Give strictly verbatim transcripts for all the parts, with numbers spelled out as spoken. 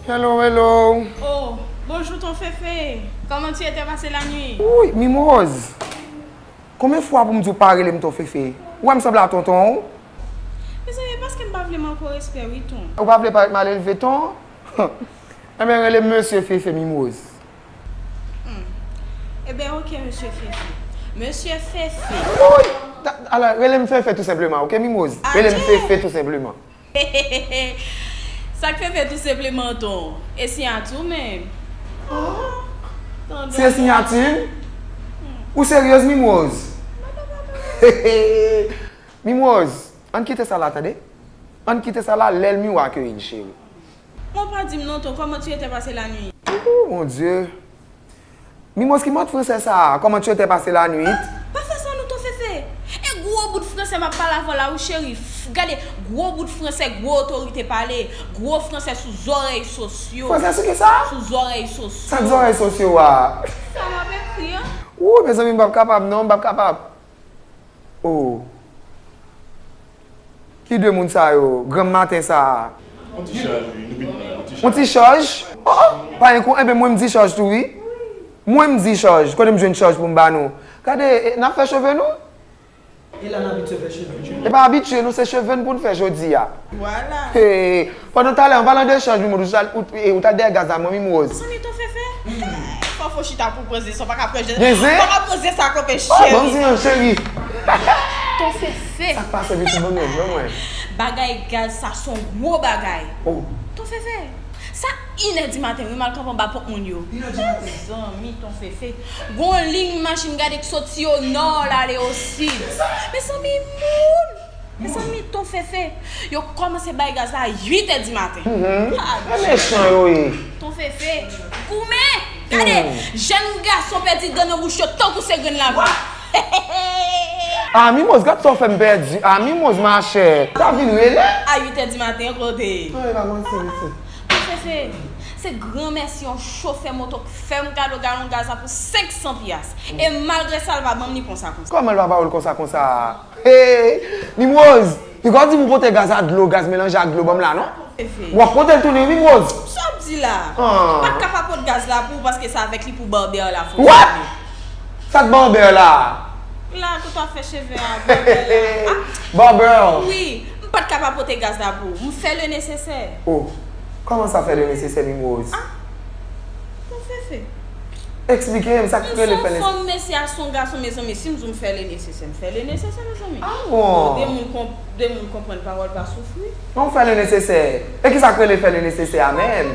Hello, hello. Oh, bonjour ton Fefe. Comment tu étais passé la nuit? Wouyy, Mimoz. Konbyen fwa pou m di w pa rele m ton Fefe? Ou wè m sanble a tonton w? Mezanmi, e paske m pa vle manke w respè wi ton. Ou pa vle parèt malelve ton? Enben rele m Mesye Fefe, Mimoz. Hmm. Ebyen, oke, Mesye Fefe. Mesye Fefe. Wouyy! Alò, rele m Fefe tou senpleman, oke, Mimoz? Rele m Fefe tou senpleman. Sa k Fefe tou senpleman, ton? E siyati w menm? Se siyati m? Ou seryez, Mimoz? Mimoz, ann kite sa la, tande? Ann kite sa la, lè l mi w akeyi l, cheri. Bon, pa di m non, ton, comment tu étais passé la nuit? Oh, mon Dieu. Mimoz, ki mòd fransè sa a? Comment tu étais passé la nuit? Pa fè sa non, ton Fefe. E gwo bout fransè m ap pale avè w la, wi, cheri. Gade, gwo bout fransè, gwo otorite pale. Gwo fransè sou zòrèy sosyo. Fransè sou ki sa? Sou zòrèy sosyo. Sa k zòrèy sosyo a? Sa m ap ekri an. Wou, mezanmi, m p ap kapab non, m p ap kapab. Oh. Ki de moun sa yo? Granm maten sa a. On ti chaj, wi, nou vin la, on ti chaj. On ti chaj? Oh, oh, pa enkou, enben mwen m di chaj tou, wi. Mwen m di chaj, kote m jwenn chaj pou m ba nou? Gade, e, n ap fè cheve nou? E la n abitye fè cheve nou. E pa abitye, nou se cheve n pou n fè jodi a. Vwala. Hey, pandan talè, an palan de chaj, Mimoz, ou, ou, ou t al dèyè gaz la, mwen, Mimoz. Zanmi, ton Fefe? Fò fò chita pou pran zen, sa w pa ka pran zen. Gen zen? Ou pa ka pran zen sa kanpe, cheri. Oh, ban m zen an, cheri. Ton Fefe. Sa k pase, pitit, ban m zen, ban mwen. Bagay gaz sa se yon gwo bagay. Oh. Ton Fefe. Sa inè di maten, wi, m al kanpe anba pòt moun yo. Inè di maten. Zanmi, ton Fefe. Gon liy machin gade k soti o nò, l ale o sid. Mezanmi, moun. Mezanmi, ton Fefe. Yo kòmanse bay gaz la uit è di maten. Mhm. Adje. E mechan yo ye. Ton Fefe. Goumen. Gade, jèn gason pèdi dan nan bouch yo tankou se grenn lapli. Ah, Mimoz, gad sa w fè m pèdi. Ah, Mimoz, machè. Sa vin rele? A uit è di maten, kote? Ay, pa manti, mesye. Ton Fefe, se granmèsi yon chofè moto k fè m kado galon gaz la pou senk san pyas. E malgre sa, l pa ban m li konsa konsa. Kòman l pa ba w l konsa konsa? Hey, Mimoz, piga w di m ou pote gaz a dlo, gaz melanje ak dlo ban m la, non? Fefe. W ap pote l tounen, wi, Mimoz. Sa w ap di la? Ah. M pa t ka pa pot gaz la pou ou paske se avèk li pou barbè la fonksyone. What? Sa k barbè la? La, kote w ap fè cheve a, barbè la. Ah. Barbè. Wi, m pa t ka pa pote gaz la pou ou. M fè le nesesè. Oh, kòman sa fè le nesesè, Mimoz? Ah. Ton Fefe. Eksplike m sa k rele fè nesesè. M se yon fanm, mesye a se yon gason, mezanmi, si m di w m fè le nesesè, m fè le nesesè, mezanmi. Ah bon? Bon, de moun konp-, de moun konprann pawòl pa soufri. Bon, fè le nesesè. E ki sa k rele fè le nesesè a menm?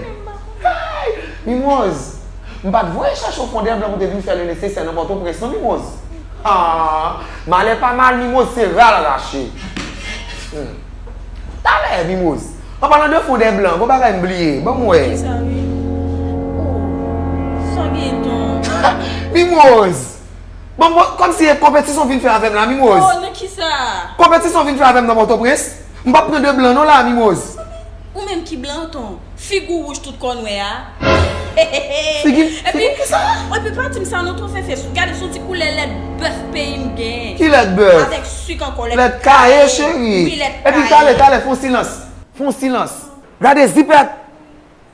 Mimoz, m pa t voye chache w fon dè blan pou te vin fè le nesesè nan Pòtoprens non, Mimoz. Ah, malè pa mal, Mimoz, se ral rache. Hmm. Talè, Mimoz. An palan de fon dè blan, gon bagay m bliye. Ban m wè. Kisa, wi? Oh, sa gen tan. Mimoz! Bon, bon, kòmsi e konpetisyon w vin fè avè m la, Mimoz. Oh, nan kisa? Konpetisyon w vin fè avè m nan Pòtoprens? M p ap pran de blan non la, Mimoz. Ou menm ki blan, ton. Figi w wouj tout kò nwè a. Figi, epi, figi kisa? Epi pa di m sa non, ton Fefe. Gade, se yon ti koulè lèt bèf peyi m genyen. Ki lèt bèf? Avèk sik ankò, lèt kaye, cheri. Wi, lèt kaye. Epi talè, talè, fè yon silans. Fè yon silans. Gade, zipèt.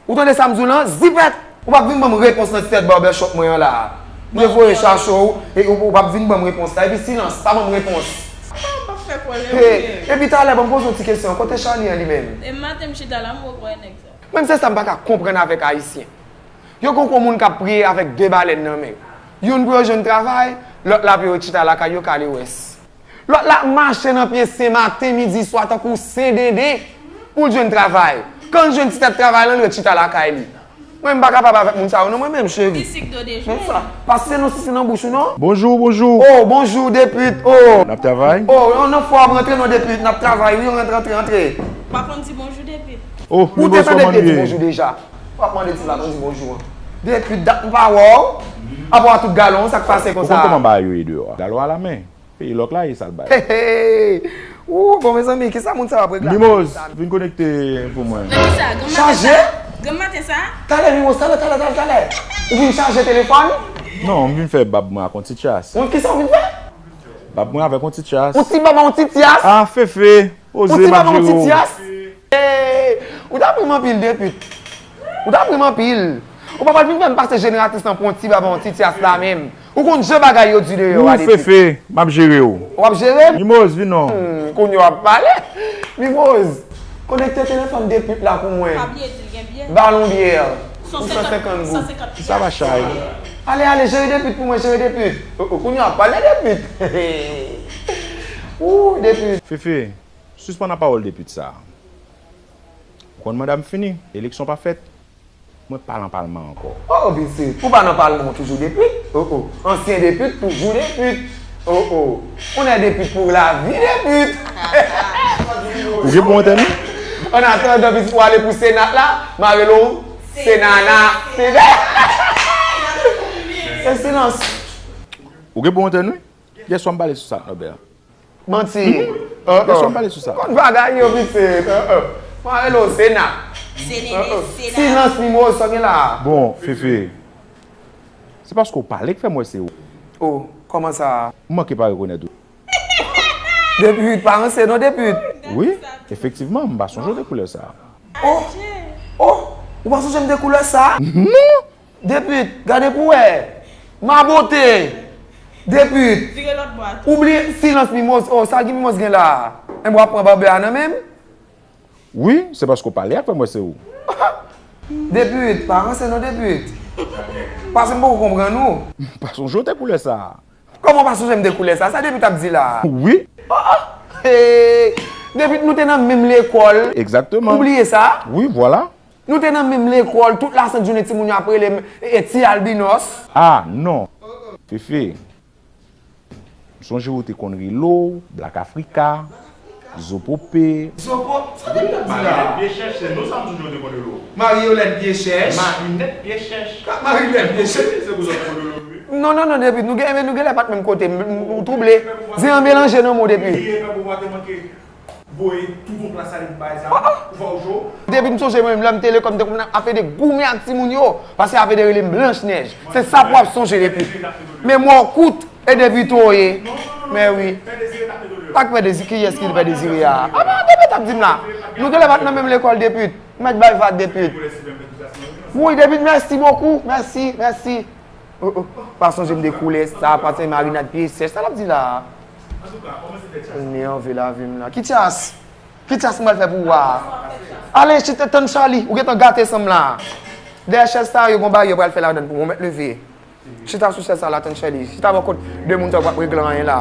Ou tande sa m di w lan? Zipèt! Ou p ap vin ban m repons nan ti tèt barbershop mwen an la. M te voye chache w, e ou, ou p ap vin ban m repons la. Epi silans, pa ban m repons. Ah, m p ap fè pwoblèm. Hey, epi talè, ban m poze w ti kesyon. Kote Charny an li menm? E maten m chita la, m wè w wè nèg sa. Menm se sa m pa ka konprann avèk Ayisyen. Yo gon kon moun k ap priye avèk de balèn nan men. Youn pou yo jwenn travay, lòt la pou yo chita lakay yo kale wès. Lòt la ap mache nan pye sen maten, midi, swa tankou sen dende pou l jwenn travay. Kan l jwenn ti tèt travay lan, l ret chita lakay li. Mwen, m pa kapab avèk moun sa yo non, mwen menm, cheri. Ti sik do de jwen. Menm sa. Pa sise non, sise nan bouch ou non. Bonjou, bonjou. Oh, bonjou, Depit. Oh. N ap travay? Oh, nan fwa ap rantre non, Depit. N ap travay, wi, rantre, rantre, rantre. Pa konn di bonjou, Depit. Oh, ou te tande Depit di bonjou deja. W ap mande ti la, konn di bonjou an. Depit dat m pa wè w. Apa w a tout galon, sa k pase konsa? Ou konn kòman bagay yo ye deyò a? Galon a la men. Peyi lòk la ye sal bay. Hey, hey. Ou, bon, mezanmi, kisa moun sa yo ap regle? Mimoz, vin konekte pou mwen. Nan kisa? Granm maten sa? Chaje? Granm maten sa? Talè, Mimoz, talè, talè, talè, talè. Ou vin chaje telefòn? Non, m vin fè bab mwen ak yon ti tyas. Yon kisa ou vin fè? Bab mwen avèk yon ti tyas. Yon ti bab ak yon ti tyas? Ah, Fefe, poze bab jere w. Yon ti bab ak yon ti tyas? Hey, ou ta pran m anpil, Depit. Ou t ap ri m anpil. Ou pa pral vin fè m pase jeneratris lan pou yon ti baba, yon ti tyas la menm. Ou konn jan bagay yo di deyò a depi. Fefe, m ap jere w. W ap jere m? Mimoz, vin non. Hmm, kounye w ap pale. Mimoz, konekte telefòn Depit la pou mwen. Pa bliye di l gen byè. Balon byè. Pou san senkant goud. Sa pa chay. Ale, ale, jere Depit pou mwen, jere Depit. O, o, kounye w ap pale Depit. Ou, Depit. Fefe, sispann ak pawòl Depit sa. Ou konn manda m fini, eleksyon pa fèt. Mwen pa nan palman ankò. Oh, pitit, ou pa nan palman ou toujou Depit? Oh, oh. Ansyen Depit, toujou Depit. Oh, oh. On est Depit pour la vie, Depit. Ou gen bon antèn, wi? An atandan, pitit, ou ale pou Senat la, m a rele w Senana. Se silans. Ou gen bon antèn, wi? Yèswa m pale sou sa, Norbert. Manti. Yèswa m pale sou sa. Konn bagay yo, pitit. M a rele w Sena. Se nene, Sena. Silans, Mimoz, sa w gen la a? Bon, Fefe. Se paske w pale k fè m wè se ou. Oh, kòman sa? M manke pa rekonèt ou. Depit, pa ranse non, Depit. Wi, efektivman, m pa sonje w te koulè sa. Oh, oh, ou pa sonje m te koulè sa? Non! Depit, gade pou wè. Ma bote. Depit. Vire lòt bò a tou. Ou bliye silans Mimoz. Oh, sa ki Mimoz gen la a? Enben w ap pran barbè a nan men m? Wi, se paske w pale a k fè m wè se ou. Depit, pa ranse non Depit. Paske m poko konprann ou. M pa sonje w te koulè sa a. Kòman w pa sonje m te koulè sa a? Sa Depit ap di la a? Wi. Oh, oh. Hey. Depit nou te nan menm lekòl. Egzakteman. Ou bliye sa? Wi, vwala. Nou te nan menm lekòl, tout lasent jounen timoun yo ap rele m, e, e, ti albinòs. Ah, non. Fefe. M sonje ou te konn rele w Black Africa, Zopope. Zopo-, sa Depit ap di la? Marinèt pye chèch, se non sa m sonje ou te konn rele w. Mariyolèt pye chèch. Marinèt pye chèch. Ka Marinèt pye chèch. Se pou sa m konn rele w, wi. Non, non, non, Depit, nou gen, nou genlè pa t menm kote, m, m, ou twouble. Zen an melanje nan men w Depit. Wi, e pa pou w pa te manke. Voye tout yon klas ale pou bagay sa, ou fè w cho. Depi m sonje mwen menm lè m te lekòl, m te konn ap ede goumen ak timoun yo, paske ap ede rele m Blanch Nèj. Se sa pou w ap sonje depi. Memwa w kout e depi tou w ye. Men wi. Sa k pè Dezi, kiyès ki pè Dezire a? Apa, Depit ap di m la. Nou genlè pa t nan menm lekòl Depit. M mèt bay vag Depit. Wi, Depit, mèsi bokou. Mèsi, mèsi. Oh, oh. Pa sonje m de koulè sa, pa sonje marinad pye sèch. Sa l ap di la a? Mwen nève lavi m la. Ki tyas? Ki tyas mwen fè pou ou a? Ale, chita, tann Charly. Ou gentan gate san m la. Dèyè chèz sa yo, gon bagay yo pral fè ladann pou mwen. Mèt leve. Chita sou chèz sa la, tann Charly. Chita bò kot de moun sa yo p ap regle anyen la.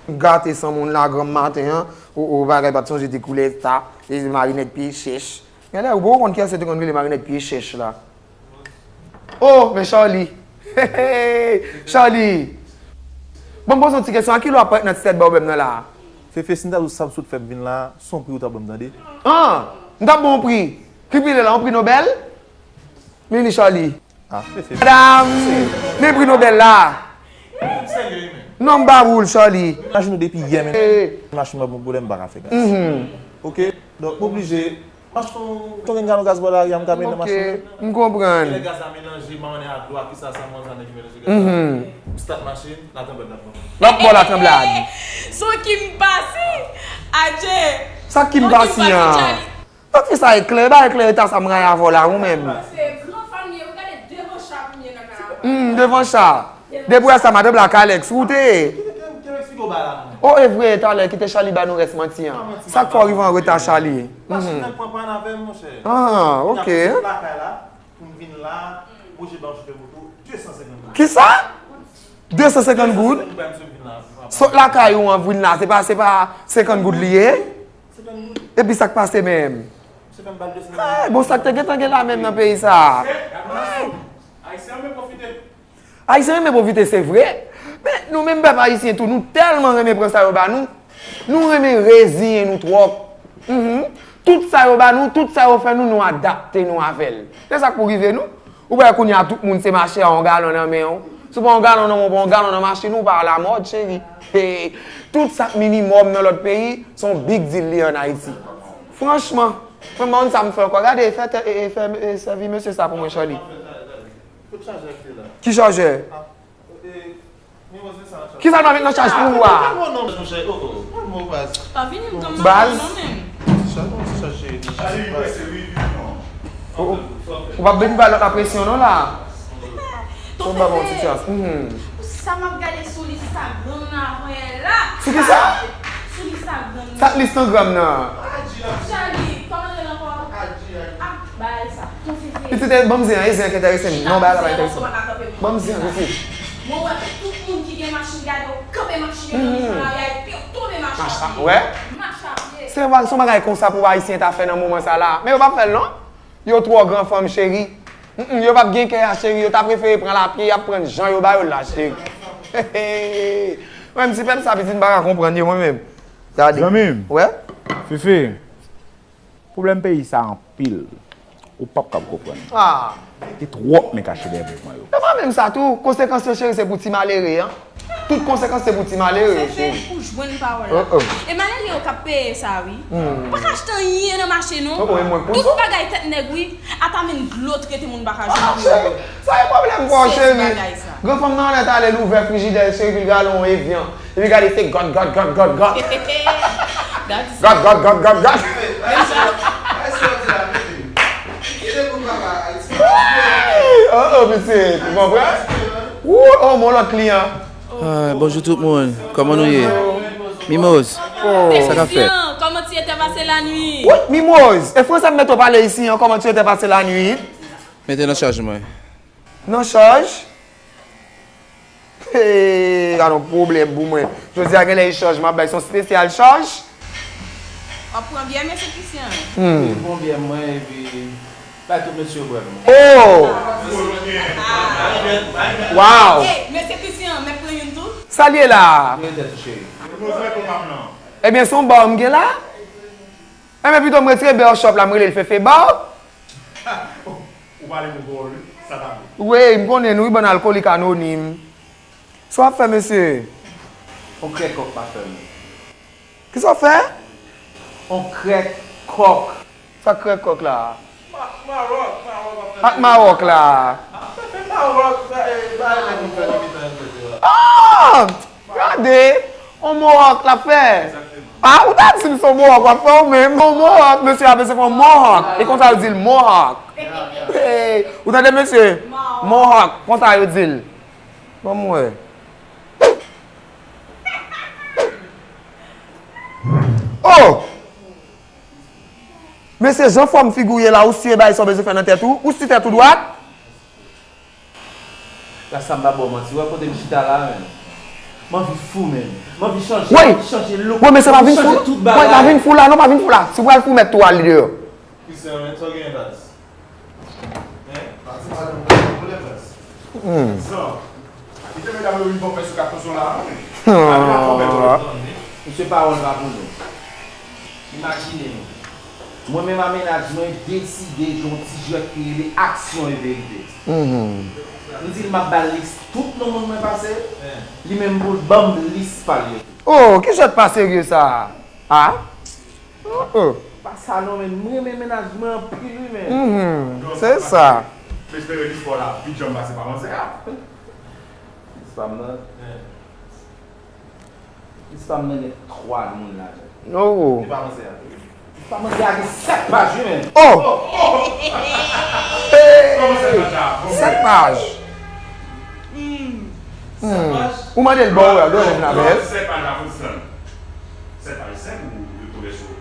Gate san moun la, granm maten an. Oh, oh, bagay pa t sonje de koulè sa. E marinèt pye chèch. Genlè ou poko konn kiyès yo te konn rele marinèt pye chèch la. Oh, men Charly. Charly. Bon, m poze yon ti kesyon. A kilè w ap parèt nan ti tèt bawbèm nan la a? Fefe, si m ta di w sa m sot fè m vin la a, se yon pri ou ta ban m tande? Ah, m t ap ba w yon pri. Ki pri li la? Yon pri Nobèl? Vini, Charly. Ah, Fefe. Madam, men pri Nobèl la. Non, m pa pou l, Charly. Machin ou depi yè, men. Eh. Machin mwen bon pwoblèm, m pa ka fè gaz. Mhm. Ok, donk, m oblije. Machin, ton gen galon gaz bò lari a, m ka mennen machin. Ok, m konprann. Lè gaz la melanje, m anlè ak dlo a, kisa sa, mwen, sa nèg ki melanje gaz la. Mhm. M start machin, la tanblad la pran. L ap ba w la tanblad. Son ki m pase. Adje. Sa ki m pase an? Tank fi sa eklè, ba eklè eta sa m rayi avè w la, ou menm. Se gran fanm ye, ou gade devan cha pou m ye nan kay la. Hmm, devan cha. Depi w wè sa, madanm la Kalex, ou te ye? Kalex ki go ba la, non? Oh, e vre, talè, kite Charly ba nou rès manti an. Sa k fè w rive an reta, Charly? Machin nan pran pann avè m, monchè. Ah, ok. Lakay la, pou m vin la, oblije ba m chofè moto de san senkant goud. Kisa? De san senkant goud? Sot lakay ou an vin la, se pa, se pa senkant goud li ye? Epi sa k pase menm? Ay, bon, sa k te gentan gen la menm nan peyi sa a? Ayisyen renmen pwofite, se vre. Men nou menm pèp ayisyen tou, nou tèlman renmen pran sa yo ba nou. Nou renmen reziyen nou twòp. Mhm. Tout sa yo ba nou, tout sa yo fè nou, nou adapte nou avè l. Se sa k pou rive nou. Ou wè kounye a tout moun se mache a yon galon nan men w. Si w pa yon galon nan men w, pa yon galon nan machin ou, pa alamòd, cheri. Hey, tout sa k minimòm nan lòt peyi, se yon big deal li an Ayiti. Franchman, mwen m pa konn sa m fè ankò. Gade, fè tè, e, e, fè, e, sèvi mesye sa pou mwen, Charly. Kot chajè ki te la? Ki chajè? Kisa nou avèk nan chaj pou ou a? Pa vini m tann nan non menm. Ou, ou, ou p ap vin bay lòt la presyon non la. Ou ba bon ti chans. Mhm. Sa m ap gade sou Instagram nan avan yè la. Sou ki sa? Sou Instagram nan. Sa Instagram nan? Charlie, kòman l rele ankò? Ah, bay sa. Pitit, ban m zen an, e zen an ki enterese m. Non, bay la pa enterese m. Ban m zen an, pitit. Mwen wè tout moun ki gen machin gade yo kanpe machin yo nan mitan lari a epi yo tonbe mache a pye. Mache a pye. Se yon bagay konsa pou Ayisyen ta fè nan moman sa la. Men yo p ap fè l non. Yo twò gran fanm cheri. Mm, mm, yo p ap gen kè a cheri. Yo ta prefere pran l a pye, y ap pran jan yo ba yo la cheri. Mwen menm ti pèp sa pitit m pa ka konprann yo mwen menm. Gade. Zanmi m. Wè? Fefe. Pwoblèm peyi sa anpil. Ou p ap kab konprann. Ah. Gen twòp men kache dèyè mouvman yo. Se pa menm sa tou. Konsekans yo cheri se pou ti malere an. Tout konsekans se pou ti malere yo cheri. Ou jwenn pawòl la. E malere yo k ap peye sa wi. Pa ka achte anyen nan mache non. Tout bagay tèt nèg wi. Ata menm dlo trete moun pa ka jwenn pou yo. Sa e pwoblèm pa w cheri. Granfanm nan anlè talè l ouvè frijidè l cheri epi l rale yon Evian. Epi gade se gòt gòt gòt gòt gòt. Gòt gòt gòt gòt gòt. Oh oh pitit, ou konprann? Ou oh mon lòt kliyan. Ah, bonjou tout moun, kòman nou ye? Mimoz, sa k ap fèt? Kòman ti ete pase lanwit? Wi, Mimoz, e fransè m mete w pale isi an, kòman ti ete pase lanwit? Mete nan chaj mwen. Nan chaj? Hey, gade yon pwoblèm pou mwen. Jodi a genlè e chaj m ap bay, se yon espesyal chaj. W ap pran byè, mesye Christian? Hmm. Wi, pran byè mwen epi bay tout mesye yo bwè pou mwen. Oh! Wow! Hey, mesye Christian, mèt pran youn tou? Sa l ye la? Mwen tèt ou cheri. Ebyen, se yon ba m gen la? Enben, pito m retire bè shop la, m rele l Fefe ba w. Ou pale pou kò w wi, sa ta bon. Wi, m konnen nou wi, bann alkolik anonim. Sa w ap fè, mesye? On krèk kòk pa fè m. Kisa w fè? On krèk kòk. Sa krèk kòk la? Ma-, Maròk, Maròk ap fè. Ak Mawòk la. Ap fè Mawòk, ba, e, ba, e, lè nou fè nan mitan yo, etsetera. Ah! Gade! On Mohawk l ap fè. Egzakteman. Ah, ou ta di m se on Mohawk w ap fè ou menm. On Mohawk, mesye a bezwen fè on Mohawk. E konsa yo di l Mohawk. Hey, ou tande mesye? Mohawk, konsa yo di l. Ban m wè. Oh! Mesye, jan fòm figi w ye la, ou si e bagay sa w bezwen fè nan tèt ou? Ou si tèt ou dwat? Rasta m pa ba w manti, wè kote m chita la menm. M anvi fou menm. M anvi chanje, m anvi chanje look. Woy, mesye, pa vin fou. M anvi chanje tout bagay. Woy, pa vin fou la, non, pa vin fou la. Si w pral fou, mèt tou al deyò. Christian, men sa w genyen, Baz? Hein? Pati pa janm gen pwoblèm, Baz. Hmm. Zan. Kite medam yo vin fè w fè sou katouch la, hein? Ah. Misye pawòl pa pou nou. Imajine nou. Mwen menm a mennaj mwen deside jwe yon ti jwèt ki rele aksyon e verite. Mhm. M di l m ap ba l lis tout non moun mwen pase, li menm pou l ban m lis pa l yo tou. Oh, ki jwèt pa serye sa a? Ah? Oh, oh. Pa sa non, men m renmen mennaj mwen anpil wi, men. Mhm, se sa. M espere lis pa w la vit janm pase pa manzè a. Lis pa m nan. Lis pa m nan gen twa moun ladan l. Oh. Li pa manzè a tou. Li pa manzè a gen sèt paj wi, men. Oh! Hey! Sèt paj. Hmm. Ou mande l ba w wè, lè w vin avè l. Sèt paj la pou san. Sèt paj senk ou yo tonbe sou.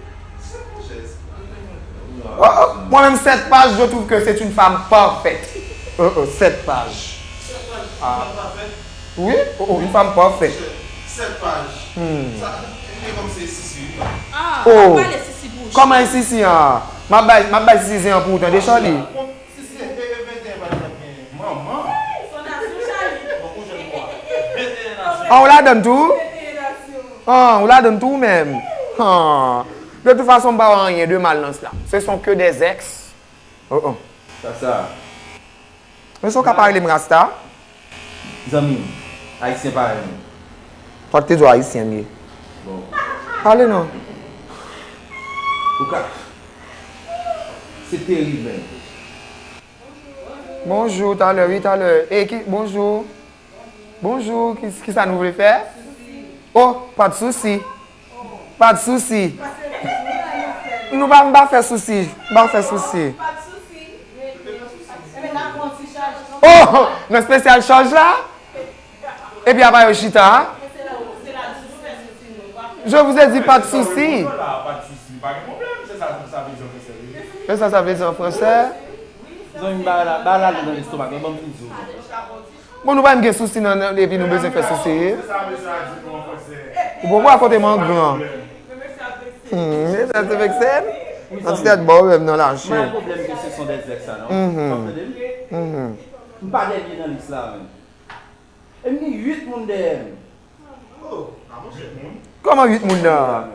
Oh, oh, moi-même, cette page, je trouve que c'est une femme parfaite. Oh, oh, cette page. Ah. Oui, oh, oh, une femme parfaite. Sèt paj. Hmm. Sa, e kòm se sisi wi. Ah, oh. Pale sisi pou ou. Kòman e sisi an? M ap bay, m ap bay sisi zen an pou ou tande, Charlie. Sisi, e, e, venteyen paj la gen manman. Son nasyon, Charlie. Bon, ou jwenn kwa? Venteyen nasyon. Ah, ou ladann tou? Venteyen nasyon. Ah, ou ladann tou ou menm? Ah. De toute façon, m pa wè anyen de mal nan sa. Ce sont que des ex. Oh, oh. Sa, sa. Men si w ka pa rele m Rasta? Zanmi m, ayisyen parèy nou. Fòk te di w ayisyen m ye. Bon. Pale non. Ou ka. Se terib, men. Bonjou, talè, wi, talè. E ki, bonjou. Bonjou, ki, kisa nou vle fè? Oh, pa de souci. Pa de souci. Nou pa, m pa fè sousi. M pa fè sousi. Oh, nan espesyal chaj la? Epi apa yo chita? Je vous ai dit pas de souci. C'est ça, ça veut dire en français. Zanmi m, ba la, ba la nan lestomak mwen, ban m fin di w. Bon, nou pa menm gen sousi nan, nan, epi nou bezwen fè sousi. Ou bon, pou akote m an gran. Hmm, mesye a te vekse m. An ti tèt ba w menm nan lache. Mwen pwoblèm ke se son dèzèk sa, non? Mhm. Konprann? Mhm. M pa dènye nan lis la, menm. E m gen uit moun dèyè m. Kòman uit moun nan?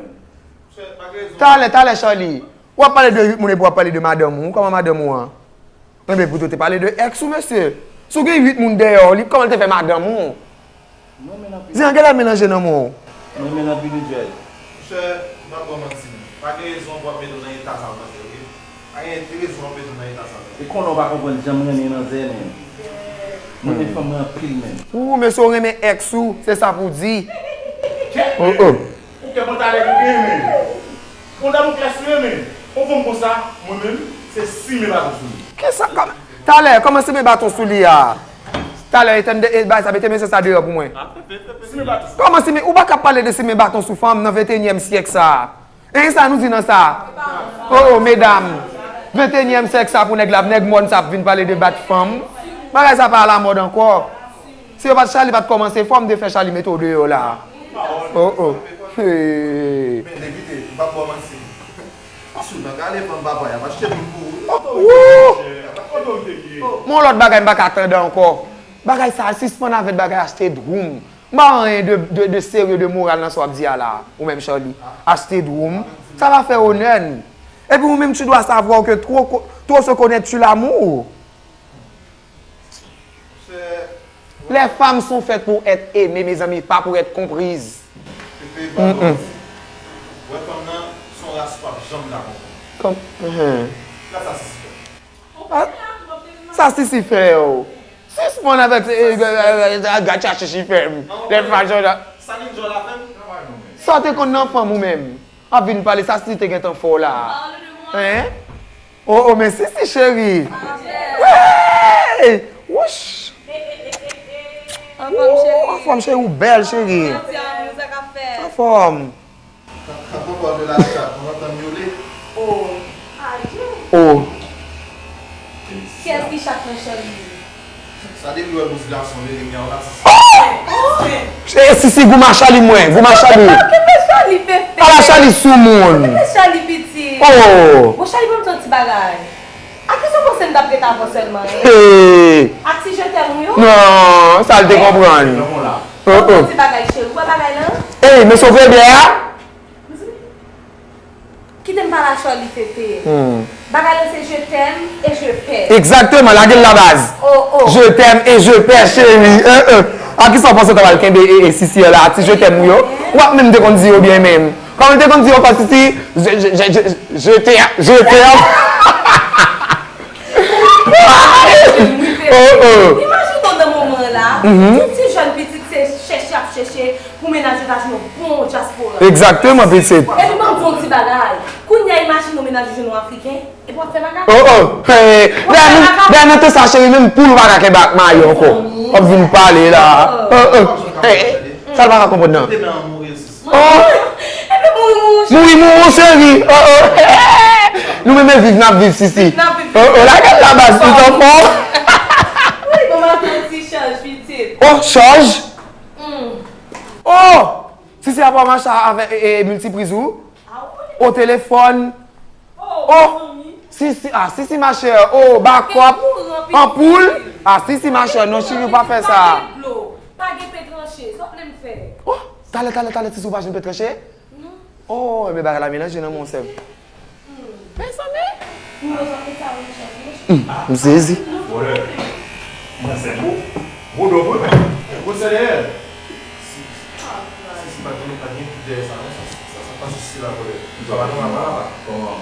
Talè, talè, Charly. W ap pale de uit moun epi w ap pale de madanm ou. Kòman madanm ou an? Enben, pou te pale de ex ou, mesye. Si w gen uit moun dèyè w, li, kòman l te fè madanm ou? Mwen menm anpil. Zen, gen la melanje nan men w. Mwen menm anpil, Jay. Monchè, m ap ba w manti. Pa gen rezon pou w ap mete w nan eta sa w panse, oke? Pa gen rezon w ap mete w nan eta sa w panse. E konnen w pa konprann jan m renmen manzè, menm. Mwen renmen fanm mwen anpil, menm. Ou, mesye, w renmen ex ou, se sa pou w di. Oh, oh. Ou kè bon talè pou gen, menm. Bon, Damokles, wi, men, yon fanm konsa, mwen menm, se simen baton sou li. Kisa? Kòm, talè, kòman simen baton sou li a? Talè, etèn de, e, bay sa, mete mesye sa deyò pou mwen. Simen baton sou li. Kòman simen, ou pa ka pale de simen baton sou fanm nan venteyinyèm syèk sa a. Hein, sa nou di nan sa? Oh, oh, medam. Venteyinyèm syèk sa pou nèg la, nèg mòn sa ap vin pale de bat fanm. Bagay sa pa alamòd ankò. Si yo pa t, Charly pa t kòmanse fò, m te fè Charly mete w deyò la. Oh, oh. Hey. Men, David, m p ap ba w manti. Asou nan gade fanm papa y ap achte moun pou ou. Wouh! Kote w te ye? Mon lòt bagay m pa ka tande ankò. Bagay sa a, sispann avèk bagay achte dwoum. M pa anyen de, de, de serye, de moral nan sa w ap di a la. Ou menm, Charly. Achte dwoum. Sa pa fè onè n. Epi ou menm, tu dois savoir que trop co-, trop se connaître tue l'amour. Les femmes sont faites pour être aimées, mezanmi, pas pour être comprises. Pepe, ba m manti. Wè fanm nan, se yon ras w p ap janm ka konprann. Kòm, mhm. Gad sa Sisi fè. Ah, sa Sisi fè yo. Sispann avèk, eh, eh, eh, eh, gad sa Sisi fè m. Lè fason la. Sa Ninja la fè m. Sa w te konn nan fanm ou menm. Ap vin pale sa Sisi te gentan fè w la. Hein? Oh, oh, men Sisi cheri. Hey! Wouch! Anfòm, cheri. Anfòm, cheri, ou bèl, cheri. Anfòm. Kòkòt de la chat, mwen antann Yole. Oh. Oh. Kiyès ki chat nan Charly? Sa depi wè bous gason, li, li gen yon atis. Oh! E Sisi, gou macha li mwen, gou macha li. Kenbe Charly, Fefe. Ala Charly sou moun. Kenbe Charly, pitit. Oh! Bon, Charly, ban m di yon ti bagay. A kisa w panse m t ap ret avè w sèlman, hein? Hey! A ti je t'aime ou yo? Non, sa l te konprann. Oh, oh. Yon ti bagay, cheri. Ou wè bagay lan? Hey, men se vre byen a? Kite m pale a Charly, Fefe. Hmm. Bagay lan se je t'aime et je perds. Egzakteman, lage l la baz. Oh, oh. Je t'aime et je perds, chérie. Euh, euh. A kisa w panse w ta pral kenbe e, e Sisi an la, ti je t'aime ou yo? Ou ap menm te konn di yo byen menm. Kòman l te konn di yo ankò, Sisi? Je, je, je, je, je t'aime, je t'aime. Oh, oh. Imajine w nan moman la, tout ti jèn pitit se chèche y ap chèche pou mennaj yo ta jwenn yon bon dyaspora. Egzakteman, pitit. Epi ban m di w yon ti bagay. Kounye a, imajine w mennaj ou jwenn yon Afriken, epi w ap fè makak. Oh, oh. Hey, dèyè nan, dèyè nan tan sa, cheri, menm poul ou pa ka kenbe ak mayo ankò. W ap vin pale la. Oh, oh. Hey, sa l pa ka konprann nan. Oh! Epi mouri, mouri, cheri. Mouri, mouri, cheri. Oh, oh. Nou menm viv, n ap viv, Sisi. N ap viv. Oh, oh, lage l la baz, tout an fòm. Wi, bon, m ap fè yon ti chaj, pitit. Oh, chaj? Hmm. Oh! Sisi ap mache avèk, e, e, miltipriz ou? Ah, wi. O telefòn. Oh, oh, mezanmi. Sisi, ah, Sisi, ma chère. Oh, bakòp. Anpoul. Ah, Sisi, ma chère. Non, cheri, pa fè sa. Pa gen dlo. Pa gen pen tranche. Sa w vle m fè? Oh, talè, talè, talè, Sisi, ou pa jwenn pen tranche? Non. Oh, men bagay la melanje nan men w, sè m. Hmm. Mezanmi. Hmm, m sezi. Vòlè. Mwen sè gwo. Gwo dòk, wi, men. Gwo sè dèyè. Si, si, si, pa gen, pa gen pil dèyè sa, non, sa, sa, sa pa Sisi la, vòlè. Sa pa nòmal, pa, pa. Kòman?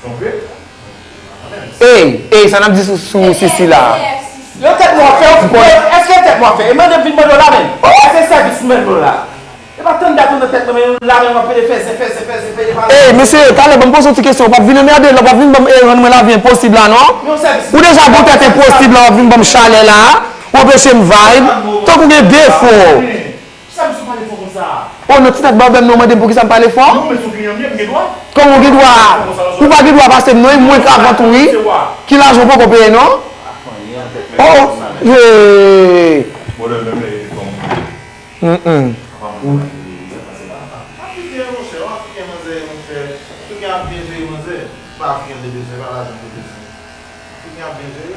Son fè? Ey, ey, sa n ap di sou, sou Sisi la? Yo tèt mwen fè, èske tèt mwen fè? E mande vin mande w la menm. Èske sèvis mwen mande w la? Pa tann dat nan tèt mwen, men la menm w ap pede fè zen, fè zen, fè zen, pede pale. Ey, mesye, talè, ban m poze yon ti kesyon. W p ap vin anmède, w p ap vin ban m, e, rann mwen lavi enposib la, non? Ou deja gon tèt enposib la, w ap vin ban m chalè la. Ou anpeche m vibe. Tankou gen defo. Sa misye pale fò konsa? Oh, nan ti tèt bòbèm nan, w mande m poukisa m pale fò? Non, men se yon kliyan m ye, m gen dwa. Kòman w gen dwa? Ou pa gen dwa pase m, non, e mwen k avan tou, wi. Ki lajan w poko peye, non? Oh, hey. Mwen menm, e, bon. Mm, mm. Afriken, monchè, yon Afriken manzè, monchè. Afriken ap byen jere manzè. Pa Afriken de bezwen, pa lajan de bezwen. Afriken ap byen jere.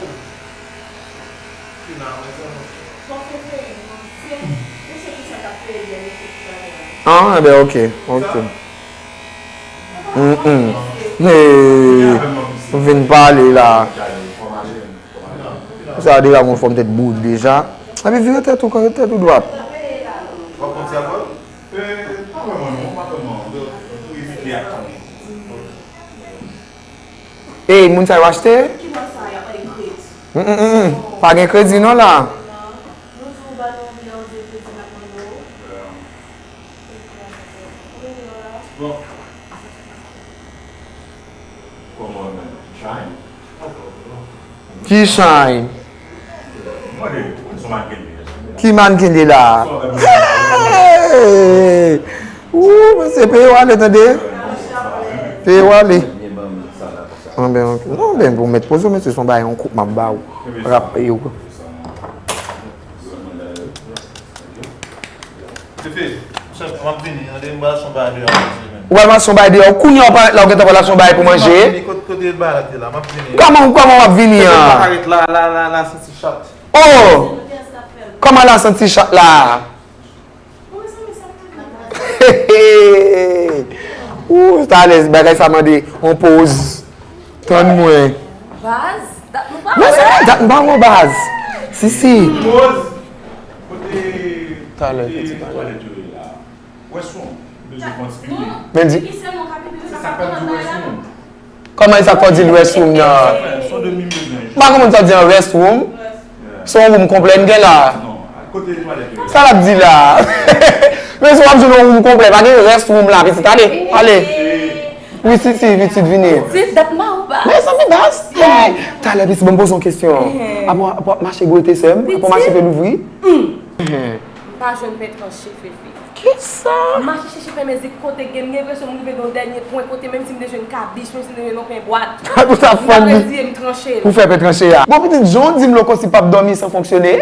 Fina, mwen, sa, monchè. Bon, se fè, se, se, se ki sa k ap peye, se ki sa k ap peye. Ah, ben, ok, ok. Mm, mm. Hey, m vin pale la. Sa deja gon fòm tèt bout deja. Epi vire tèt ou, kore tèt ou dwat. Ey, moun sa yo achte? Mm, mm, mm, mm. Pa gen kredi non la. Ki Shine? Ki mannken li la? Hey! Ooh, mesye, peye w ale, tande? Peye w ale. Non, ben, ok. Non, ben, pou mèt poze w, mesye, se yon bagay, yon koup m ap ba w. Rap, yo. Fefe, chèf, m ap vini, tande, m pral achte yon bagay deyò manje menm. Ou pral achte yon bagay deyò? Kounye a w parèt la, ou gentan pral achte yon bagay pou manje? M ap vini, kot-, kote bagay la te la, m ap vini. Kòman, kòman w ap vini an? Fefe, m pa ka ret la, la, la, la, santi chat. Oh! Kòman la santi chat la? Ooh, talè, bagay sa mande yon poz. Tann mwen. Baz, dat nou pa wè. Mezanmi, dat nou pa wè, baz. Si, si. Talè, ti bagay. Men di. Kòman e sa k fè w di l restroom nan? M pa konprann sa w di an restroom. Se yon room konplè n gen la. Sa l ap di la? Men si w ap jwenn yon room konplè, pa gen restroom la, pitit. Ale, ale. Wi, si, si, pitit, vini. Mezanmi, baz. Hey! Talè, pitit, ban m poze yon kesyon. Apre, apre w ap mache gwo ete sè m, apre w mache fè louvri. M pa jwenn pè tranche, Fefe. Kisa? M mache chèche fè men zik kote gen, m gen enpresyon m rive nan yon dènye pwen kote menm si m te jwenn kabich, menm si m te jwenn yon pen bwat, m pa reziye m tranche l. Pou fè pen tranche a. Bon, pitit, jan w di m Lokos li p ap dòmi san fonksyone,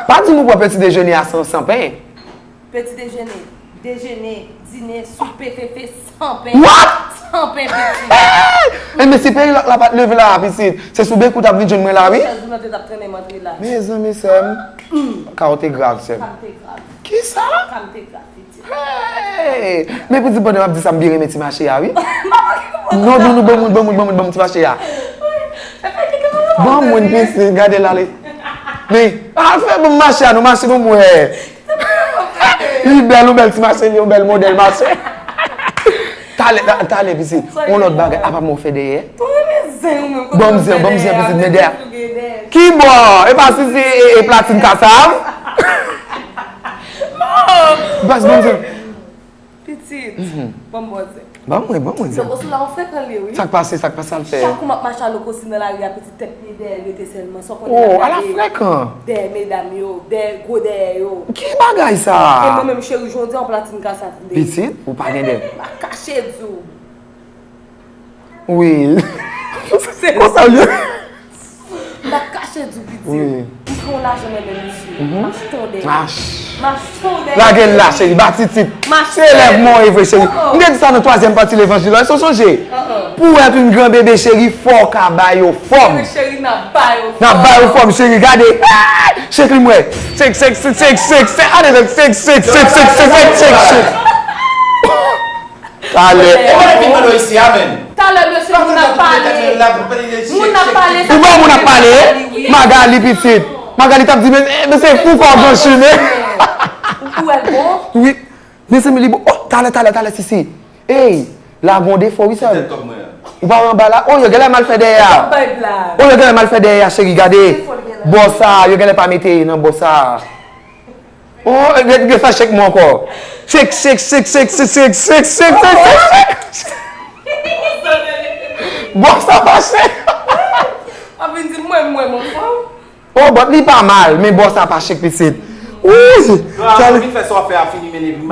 pa di m ou pran peti dejene a san, san pen. Peti dejene, dejene, dine, soupe, Fefe, san pen. What? San pen, pitit. Enben, si peyi lòt la pa t leve la, pitit, se sou bek ou t ap vin jwenn mwen la, wi. Chèz ou nan tèt ap trennen m antre la. Mezanmi, sè m. Ka w te grav, sè m. Ka m te grav. Kisa? Ka m te grav, pitit. Hey! Men pitit, pandan m ap di sa, m byen renmen ti mache a, wi. Non, non, non, ban mwen, ban mwen, ban mwen, ban mwen ti mache a. Ban mwen, pitit, gade l ale. Men, al fè ban m mache a, non, mache ban mwen. Li bèl, yon bèl ti mache, li yon bèl modèl mache. Talè, ta-, talè, pitit, yon lòt bagay, apa mwen fè dèyè? Ban m zen, ban m zen, pitit, men dèyè. Ki bò? E pa si se, e, e Platin Kasav? Baz, ban m zen. Pitit, ban m ba w zen. Ban mwen, ban mwen zen. Lokos la, ou frekan li, wi. Sa k pase, sa k pase, sa l fè? Chak kou m ap mache a Lokos nan lari a, pitit, tèt li dèyè l rete sèlman. Sa w konnen, oh, ala frekan. Dèyè medam yo, dèyè gwo dèyè yo. Ki bagay sa? E mwen menm, cheri, jodi a, yon Platin Kasav vle. Pitit, ou pa gen dèyè. M ap kache di w. Wi. Se konsa w ye. M pa kache di w, pitit. Wi. M pran lajan nan men misye. M achte yon dèyè. M achte yon dèyè. Lage l la, cheri, ba titit. Se elèv mwen w ye vre, cheri. M te di sa nan twazyèm pati levanjil la, èske w sonje? Pour être une grand bébé, cheri, fò w ka ba yo fòm. Cheri, n ap ba yo fòm. N ap ba yo fòm, cheri, gade. Shake li m wè. Shake, shake, shake, shake, shake, shake. Ale, shake, shake, shake, shake, shake, shake, shake. Talè. E mwen vin mande w isi a, menm. Talè, mesye, moun ap pale. Moun ap pale. Ou wè moun ap pale? Magali, pitit. Magali t ap di, men, eh, men se fou kò blanchi, men. Ou, ou wè l bon? Wi. Mezanmi, li bon. Oh, talè, talè, talè, sisi. Ey, la gon defo, wi, sè m. Ou pa wè anba la? Oh, yo genlè mal fè dèyè a. Oh, yo genlè mal fè dèyè a, cheri, gade. Bò sa, yo genlè pa mete nan bò sa. Oh, gen, gen sa chèk mwen ankò. Shake, shake, shake, shake, shake, shake, shake, shake, shake, shake, shake. Bò sa pa shake. Ap vin di mwen, mwen, mwen, mwen. Oh, but li pa mal, men bò sa pa shake pitit. Wi.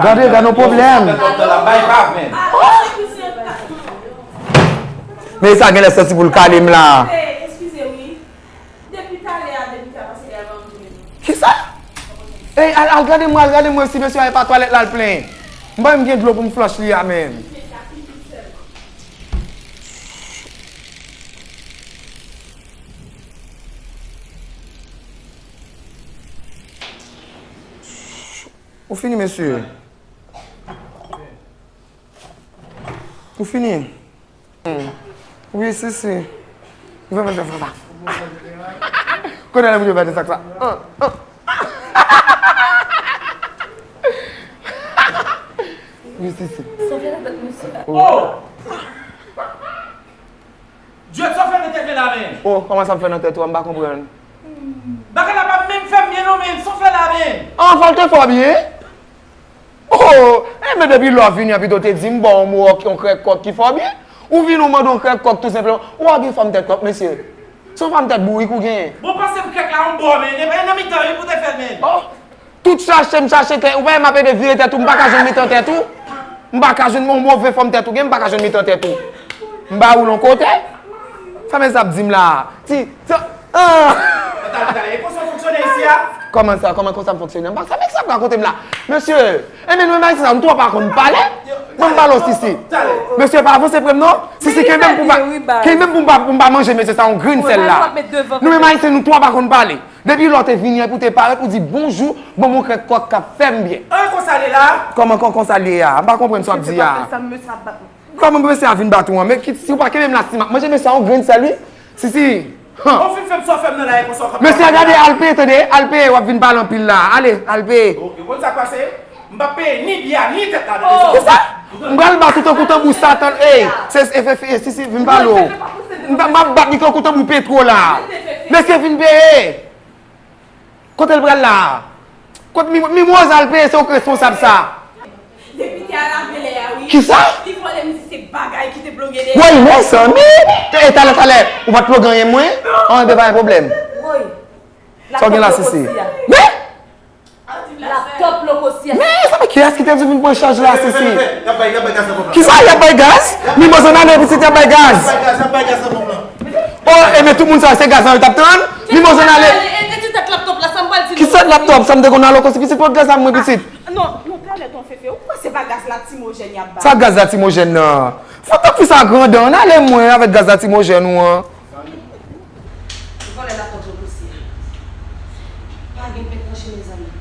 Gade, gade yon pwoblèm. Men sa genlè santi pou l kale m la. Depi talè a, depi talè a, se li a ban m tounen. Kisa? Ey, al, al gade mwen, al gade mwen si mesye a e pa twalèt la l plen. M pa menm gen dlo pou m flush li a menm. Ou fini, mesye? Ou fini? Wi, si, si. Ou fè mwen fè sa. Kote lè pou yo fè sa? Wi, si, si. Sa fè nan tèt mesye a. Oh! Jwèt sa fè nan tèt men la menm. Oh, kòman sa fè nan tèt ou a, m pa konprann. Bagay la pa menm fè m byen non menm, sa fè la menm. An, fò l te fè w byen. Oh, enben depi lè w vini an pito te di m ba w yon mo, yon krèk kòk ki fè w byen. Ou vini ou mande yon krèk kòk tou senpleman. Ou a gen fanm tèt kòk, mesye. Se yon fanm tèt bourik ou genyen. Bon, pase m krèk la yon bò, men, e nan mitan wi pou te fè l, men. Oh, tout chache m chache tèt, ou pa wè m ap ede vire tèt ou, m pa ka jwenn mitan tèt ou. M pa ka jwenn yon move fòm tèt ou gen, m pa ka jwenn mitan tèt ou. M ba ou l yon kote. Sa mesye ap di m la. Ti, ti, ah. Kòman sa, kòman konsa fonksyone isi a? Kòman sa, kòman konsa m fonksyone? M pa sa, mesye ap rakonte m la. Mesye, enben nou menm ayisyen sa, nou twò pa konn pale. Ban m pale w, Sisi. Mesye, pa avanse pre m non. Sisi, kenbe m pou m pa, kenbe m pou m pa, pou m pa manje mesye sa yon grenn sèl la. Nou menm ayisyen, nou twò pa konn pale. Depi lè w te vini an, epi w te parèt, ou di bonjou, ban m yon krèk kòk k ap fè m byen. An, konsa l ye la? Kòman, kòman, konsa l ye a? M pa konprann sa w ap di a. Kòman mesye a vin bat ou an? Men kit, si w pa kenbe m la, si m ap manje mesye a yon grenn sèl wi. Sisi. Han. Ou fin fè m sa w fè m nan la, e konsa w ap. Mesye a gade, al peye, tande, al peye, w ap vin pale anpil la. Ale, al peye. Ok, ou konn sa k pase? M p ap peye ni biyè a, ni tèt la nan dezòd. Kisa? M pral bat ou tankou tanbou Satan. Ey, se, se, se, si, si, vin pale w. M p ap, m ap bat li tankou tanbou Petwo la. Mesye vin peye. Kote l pral la? Kot Mim-, Mimoza al peye, se ou k responsab sa. Depite a lave lè a wi. Kisa? Li vòlè m di se bagay ki te ploge de. Woy, mezanmi! E talè, talè, ou pa t ploge anyen mwen? An, enben pa gen pwoblèm. Woy. Sa w gen la, Sisi? Men! Laptop Lokosi a. Men, sa men kiyès ki te di vin pran chaj la, Sisi? Kisa y ap bay gaz? Mimoza ale pitit, y ap bay gaz. Oh, e men tout moun sa, se gaz lan yo t ap tann? Mimoza ale. Ki sèt laptop sa m te konn nan Lokosi pitit, pot gaz la mwen pitit. Non, non, talè ton fefe, ou kwè se pa gaz laktimojèn y ap bay? Sa gaz laktimojèn nan? Fò tank fi sa grandan, ann ale mwen avèk gaz laktimojèn ou an. Vòlè laptop Lokosi a. Pa gen pèt nan chemiz an non.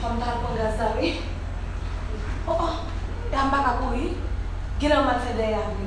Fò m ta al pran gaz la wi. Oh, oh, e a m pa ka kouri. Genlè m al fè dèyè a vre.